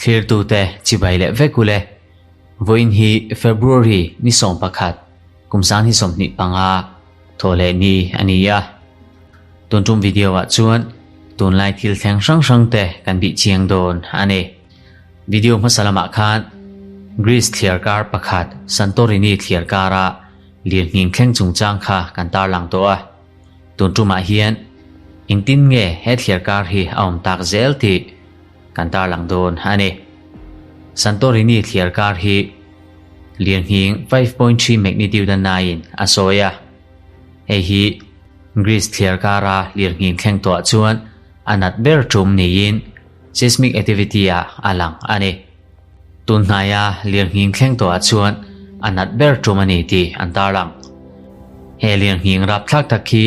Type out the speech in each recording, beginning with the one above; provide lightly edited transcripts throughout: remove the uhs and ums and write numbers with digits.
Thlirtute chibai leh vek ule. Vawiin hi February ni 11 kum 2025 thawhleh ni a ni a. Tun tum video ah chuan tunlai thil thleng hrang hrang te kan bih chiang dawn a ni. Video hmasa lamah khan Greece thliar kar pakhat Santorini thliar kara lirnghing thleng chungchang kha kan tarlang tawh a. Tun tumah hian engtin nge he thliar kar hi a awm tak zel tih kan tarlang dawn a ni. Santorini thliar kar hi lirnghing 5.3 magnitude a naiin a sawi a. Hei hi Greece thliar kara lirnghing thleng tawhah chuan a nat ber tum niin seismic activity ah a lang a ni. Tun hnaia lirnghing thleng tawhah chuan a nat ber tum a ni tih an tarlang. He lirnghing rapthlak tak hi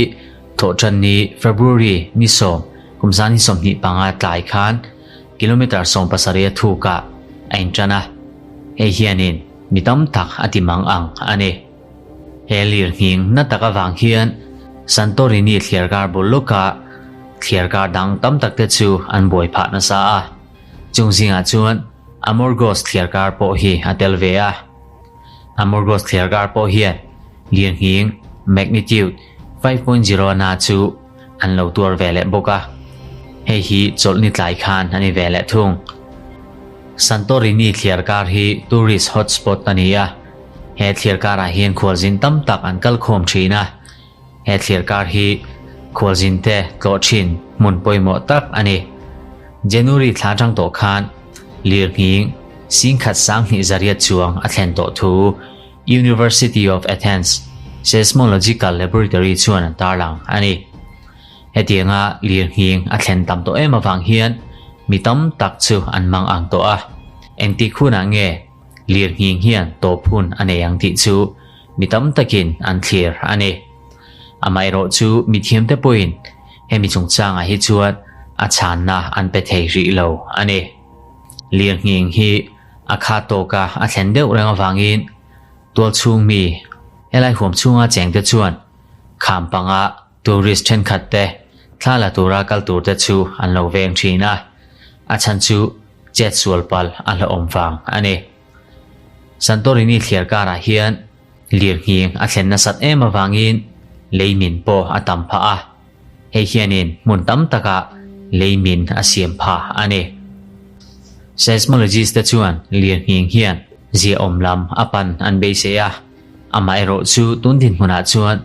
Thawhṭanni February ni 10 kum 2025 tlai khan kilometre 70 a thukah a inṭan a, hei hianin mi tam tak a ti mang ang a ni. He lirnghing na tak avang hian Santorini thliarkar bul lawka thliarkar dang tam tak te chu an buai phah nasa a. Chung zingah chuan Amorgos thliarkar pawh hi a tel ve a. Amorgos thliarkar pawh hian lirnghing magnitude 5.0 na chu an lo tuar ve leh bawk a. Hei hi chawlhni tlai khan a ni ve leh thung. Santorini thliarkar hi tourist hotspot a ni a. He thliarkarah hian khualzin tam tak an kal khawm thin a, he thliarkar hi khualzinte tlawh thin hmun pawimawh tak a ni. January thla atang tawh khan lirnghing singkhat sanghnih zariat chuang a thlen tawh thu University of Athens Seismological Laboratory chuan an tarlang a ni. Hetianga lirnghing a thlen tam tawh em avang hian mi tam tak chu an mang ang tawh a, engtik hunah nge Lirnghing hian tawp hun a nei ang tih chu mi tam takin an thlir a ni. Amaherawh chu mithiamte pawhin hemi chungchangah hi chuan a chhanna an pe thei rih lo a ni. Lirnghing hi a kha tawka a thlen deuh reng avangin tualchhung mi helai huam chhunga chengte chuan kham panga Tourist thenkhat te thla la tura kal tur te chu an lo veng thin a, a chhan chu chet sual pal a hlauhawm vang a ni. Santorini thliar karah hian lirnghing a thlen nasat em avangin leimin pawh a tam phah a, hei hianin hmun tam takah leimin a siam phah a ni. Seismologist te chuan lirnghing hian ziaawm lam a pan an beisei a, amaherawhchu tun dinhmunah chuan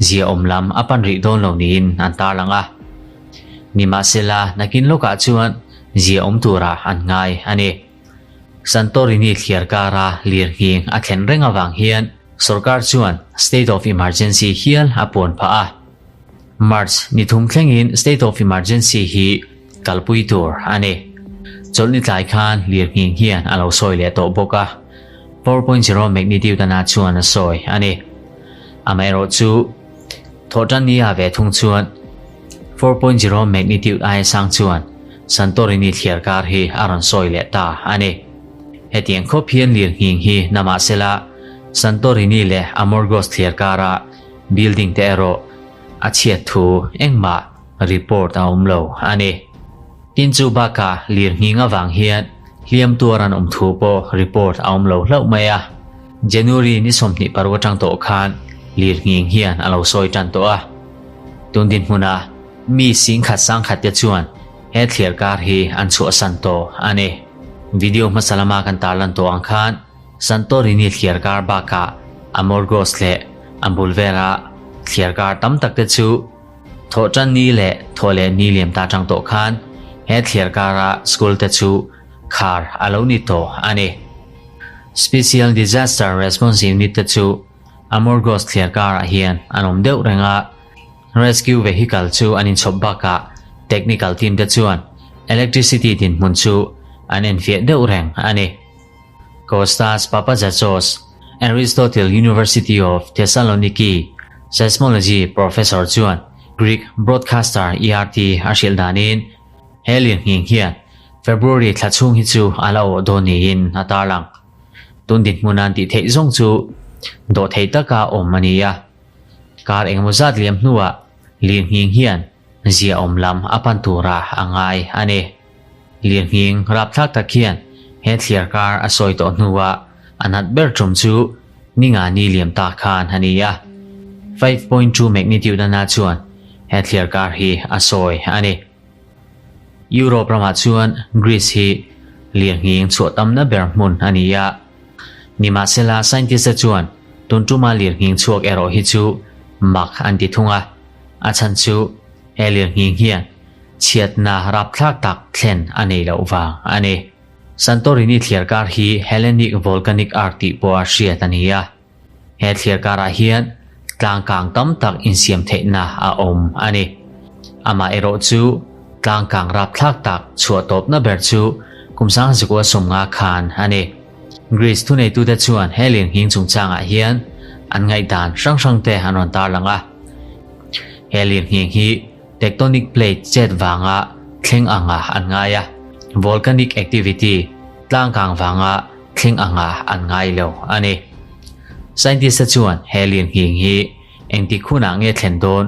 Ziaawm lam a pan rih dawn lo niin an tarlang a. Nimahsela, nakin lawkah chuan ziaawm turah an ngai a ni. Santorini thliar kara lirnghing a thlen reng avang hian sorkar chuan state of emergency hial a puan phah a. March ni thum thlengin state of emergency hi kalpui tur a ni. Chawlhni tlai khan lirnghing hian a lo sawi leh tawh bawk a. 4.0 magnitude ana chuan a sawi a ni. Amaherawh chu thawhtan ni ah ve thung chuan 4.0 magnitude aia sang chuan Santorini thliar kar hi a rawn sawi leh ta a ni. Hetiang khawp hian lirnghing hi namahsela Santorini leh Amorgos thliar kara building te erawh a chhiat thu engmah report a awm lo a ni. Tin chu bakah lirnghing avang hian hliam tuar an awm thu pawh report a awm lo hlauh mai a. January ni 26 atang tawh khan lirnghing hian a lo sawi tan tawh a. Tun dinhmunah mi singkhat sangkhat te chuan he thliar kar hi an chhuahsan tawh a ni. Video hmasa lama kan tarlan tawh ang khan Santorini thliar kar bakah Amorgos leh a bul vela thliar kar tam tak te chu Thawhtan ni leh thawh leh ni liam ta tang tawh khan he thliar kara school te chu khar a lo ni tawh a ni. Special Disaster Response Unit te chu Amorgos thliar karah hian an awm deuh reng a, rescue vehicle chu an inchhawp bakah technical team te chuan electricity dinhmun chu an enfiah deuh reng a ni. Kostas Papazachos, Aristotle University of Thessaloniki seismology professor chuan Greek broadcaster ERT a hrilh danin he lirnghing hian February thla chhung hi chu a la awh dawn niin a tarlang. Tun dinhmun an tih theih zawng chu dawh thei taka awm a ni a. Kar engemaw zat liam hnuah lirnghing hian. Ziaawm lam a pan tura a ngai a ni. Lirnghing rapthlak tak hian he thliar kar a sawi tawh hnuah a nat ber tum chu ninga ni liam ta khan a ni a. 5.2 magnitude a na chuan he thliar kar hi a sawi a ni. Europe ramah chuan Greece hi lirnghing chhuah tamna ber hmun a ni a. Nimahsela scientist te chuan tun tuma lirnghing chhuak erawh hi chu mak an ti thung a. A chhan chu he lirnghing hian chhiatna rapthlak tak thlen a nei loh vang a ni. Santorini thliar kar hi Hellenic Volcanic Arc tih pawha hriat a ni a. He thliar karah hian tlang kang tam tak insiam theihna a awm a ni. Amah erawh chu tlang kang rapthlak tak chhuah tawpna ber chu kum sangzikua 50 khan a ni. Greece thuneitute chuan he lirnghing chungchangah hian an ngaihdan hrang hrangte an rawn tarlang a. He lirnghing hi tectonic plate chet vanga thleng anga an ngai a, volcanic activity tlangkang vanga thleng anga an ngai lo a ni. Scientist te chuan he lirnghing hi engtik hunah nge thlen dawn,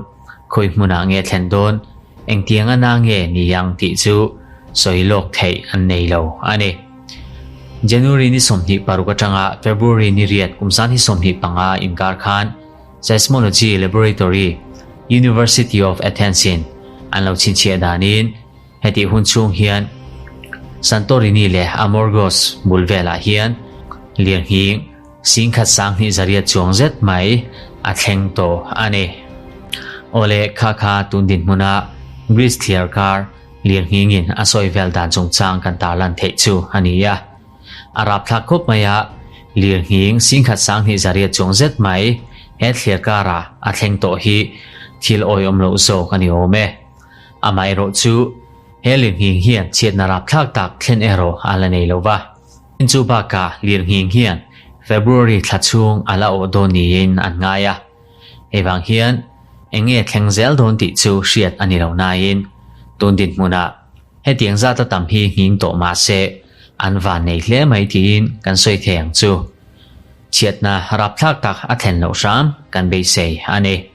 khawi hmunah nge thlen dawn, engtiang a na nge ni ang tih chu sawi lawk theih an nei lo a ni. January ni 26 atanga February ni riat kum san hi 25 inkar khan Seismology Laboratory, University of Athens-in an lo chhinchhiah danin hetih hun chhung hian Santorini leh Amorgos bul velah hian lirnghing singkhat sanghnih zariat chuang zet mai a thleng tawh a ni. Awle kha kha tun dinhmuna Greece thliar kar lirnghingin a sawi vel dan chungchang kan tarlan theih chu a ni a. A rapthlak khawp mai a, lirnghing singkhat sanghnih zariat chuang zet mai he thliar karah a thleng tawh hi thil awihawm loh zawk a ni awm e. Amaherawh chu he lirnghing hian chhiatna rapthlak tak thlen erawh a la nei lo va. Chu bakah lirnghing hian February thla chhung a la awh dawn niin an ngai a. Hei vang hian eng nge thleng zel dawn tih chu hriat a ni lo nain tun dinhmunah Hetiang zat a tam hi nghing tawh mah se, an van nei hle mai tiin kan sawi thei ang chu. Chhiatna rapthlak tak a thlen loh hram kan beisei a ni.